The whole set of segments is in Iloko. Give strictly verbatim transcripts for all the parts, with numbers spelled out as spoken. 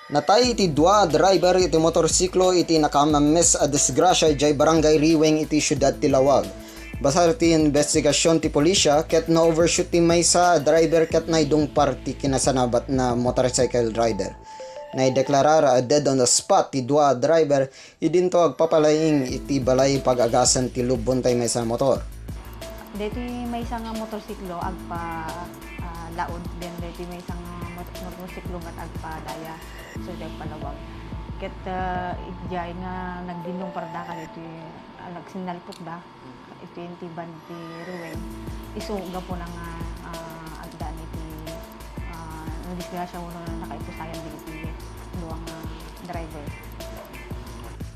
Natay ti dua a driver iti motorsiklo iti nakaammes a disgrasya idiay Barangay Riweng iti siudad ti Laoag. Basar ti imbestigasion ti pulisya ket na-overshoot ti maysa a driver ket naidungpar ti kinasanabatna motorcycle rider. Naideklarar a dead on the spot ti dua a driver idinto agpapalaing iti balay pag-agasan ti lubbon tay maysa a motor. Deti maysa nga motorsiklo agpa, ah, laod, then deti maysa nga mot-, motorsiklo met agpadaya. So, di agpalawag. Ket, ah, idiay nga nagdinungparda kadeti, ah, nagsinnalpokda. Iti intiban ti Ruel. Isu gapuna nga, ah, agdan iti, ah, nadisgrasya wenno nakaipusayan dagiti dua nga driver.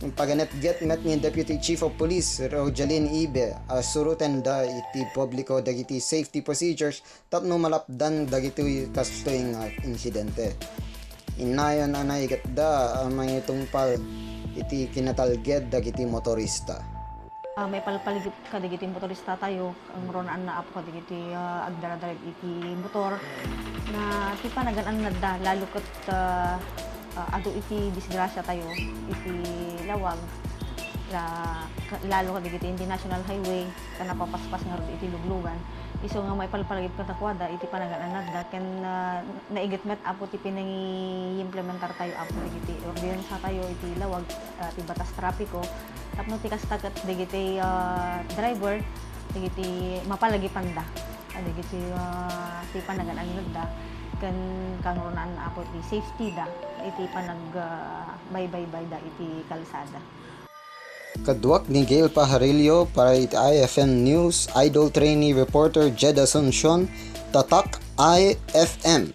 Impaganetget met ni Deputy Chief of Police Rogelin Ibe a surotenda iti publiko dagiti safety procedures tapno malapdan dagitoy kastoy nga insidente. Innayon a naigatda a mangitungpal iti kinatalged dagiti motorista. Ah, maipalpalagip kadagiti motorista tayo, kangrunaan na apo kadagiti, ah, agdara-drive iti motor, na ti panagan-annadda, lalo ket, ah, ah, adu iti disgrasya tayo, iti lawag, la, ka-, lalo kadagiti iti National Highway, ta napapaspas ngarud iti luglugan. Isu nga maipalpalagip kadakuada iti panagan-annadda, ken, ah, naigat met apo ti pinangiimplementar tayo apo dagiti ordinansa tayo iti lawag, ah, ti batas trapiko, tapno ti kasta ket dagiti, ah, driver, dagiti mapalagipanda, ah, dagiti, ah, ti panagan-annadda, ken kangrunaan apo ti safety da, iti panag, ah, baybaybayda iti kalsada. Kaduak ni Gail Pajarillo para iti I F M News, Idol Trainee Reporter Jed Asuncion, Tatak I F M.